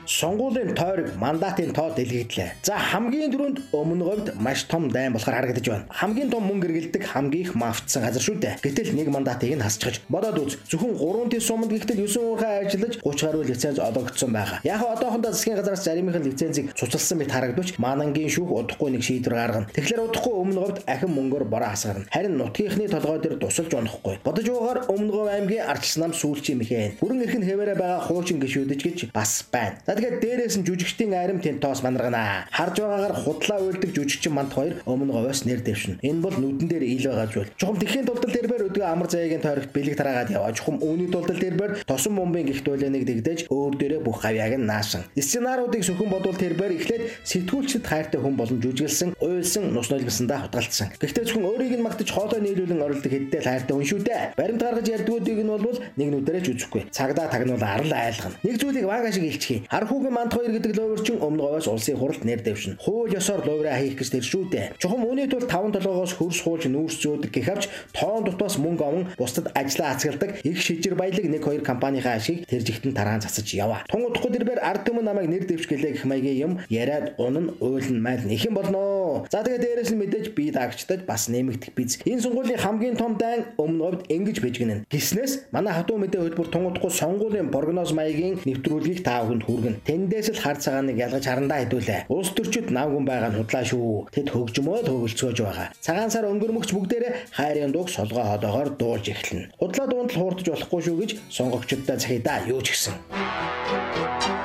Сонгуулийн тойрог мандатын тоо дэлгэгдлээ. За хамгийн түрүүнд Өмнө Говьд маш том дайн болохоор харагдаж байна. Хамгийн том мөнгө эргэлдэг, хамгийн их мафтсан газар шүү дээ. Гэтэл нэг мандатыг нь хасчихж бодоод үз. Зөвхөн 3 тис суманд гэтэл 9 уурхай ажиллаж 30 гаруй лиценз олгогдсон байгаа. Яг одоохондоо засгийн газараас заримынх нь лицензийг цуцалсан мэт харагдвч Манангийн шүүх удахгүй нэг шийдвэр гаргана. Тэгэхээр удахгүй Өмнө Говьд ахин мөнгөөр бороо хасгарна. Харин нутгийнхны толгой дээр тусалж унахгүй. Бодож байгаагаар Өмнө Говь аймгийн ардчилсан нам сүүлчийн мэхэн. Бүрэн эрх нь хэвээрээ байгаа хуучин гишүүдэж гэж бас байна. За тэгэхээр дээрээс нь жүжигчдийн арим тент тоос манаргана. Харж байгаагаар худлаа уйлдаг жүжигчин манд хоёр Өмнө Говьоос нэр дэвшнэ. Энэ бол нүдэн дээр ил байгаа зүйл. Чухам тэхийн дулдал дээрбэр өдгөө амар заяагийн тойрогт бэлэг тараагаад яваа. Чухам үүний дулдал дээрбэр тосон бомбын гих дууланыг дэгдэж өөр дээрээ бүх гавьяаг нь наасан. Сценаруудыг сөхөн бодвол тэрбэр эхлээд сэтгүүлчд хайртай хүн болон жүжиглсэн, уйлсан, нус нулимсандаа хутгалцсан. Гэхдээ зөвхөн өөрийг нь магтаж хоолой нийлүүлэн орилдог хэдтэй л хайртай хүн шүү дээ. Баримт гаргаж ярьдгуудыг нь бол нэг нүдэрээ ч үзэхгүй. Цагдаа тагнуул арал айлгана. Нэг зүйлийг ванга шиг илчихье. Хархүүгийн манд хоёр гэдэг луйварчин Өмнө Говьоос улсын хуралд нэр дэвшнэ. Хууль ёсоор луйвраа хийх гэж тэр шүү дээ. Чухам үүний тулд таван толгоогоос хөрс хуулж нүүрс зөөдөг гэх авч тоон дутаас мөнгө овон бусдад ажлаа ацгалдаг их шижир баялаг нэг хоёр компанийнхаа ашиг тэр жигтэн тараан цацаж яваа. Тун удахгүй дэрбэр ард түмэн намайг нэр дэвш гэлээ гэх маягийн юм яриад унан уйлан майлна их юм болноо. За тэгээ дээрээс нь мэдээж бие даагчдад бас нэмэгдэх биз. Энэ сонгуулийн хамгийн том дайн Өмнө Говьд ингэж бижгэнэ. Гиснээс манай хатуу мэдээ хөтөлбөр тун удахгүй сонгуулийн прогноз маягийн нэвтрүүлгийг та бүхэнд хүргэнэ. Тэндээс л хар цагааныг ялгаж харандаа хэдүүлээ. Улс төрчид навгүн байгаа нь худлаа шүү. Тэд хөгжмөөд хөгөлцөөж байгаа. Цагаан сар өнгөрмөгч бүгдээрээ хайрын дууг солгой хоолоогоор дуулж эхэлнэ. Худлаа дуунд л хуурдаж болохгүй шүү гэж сонгогчдод захия да юу ч гэсэн.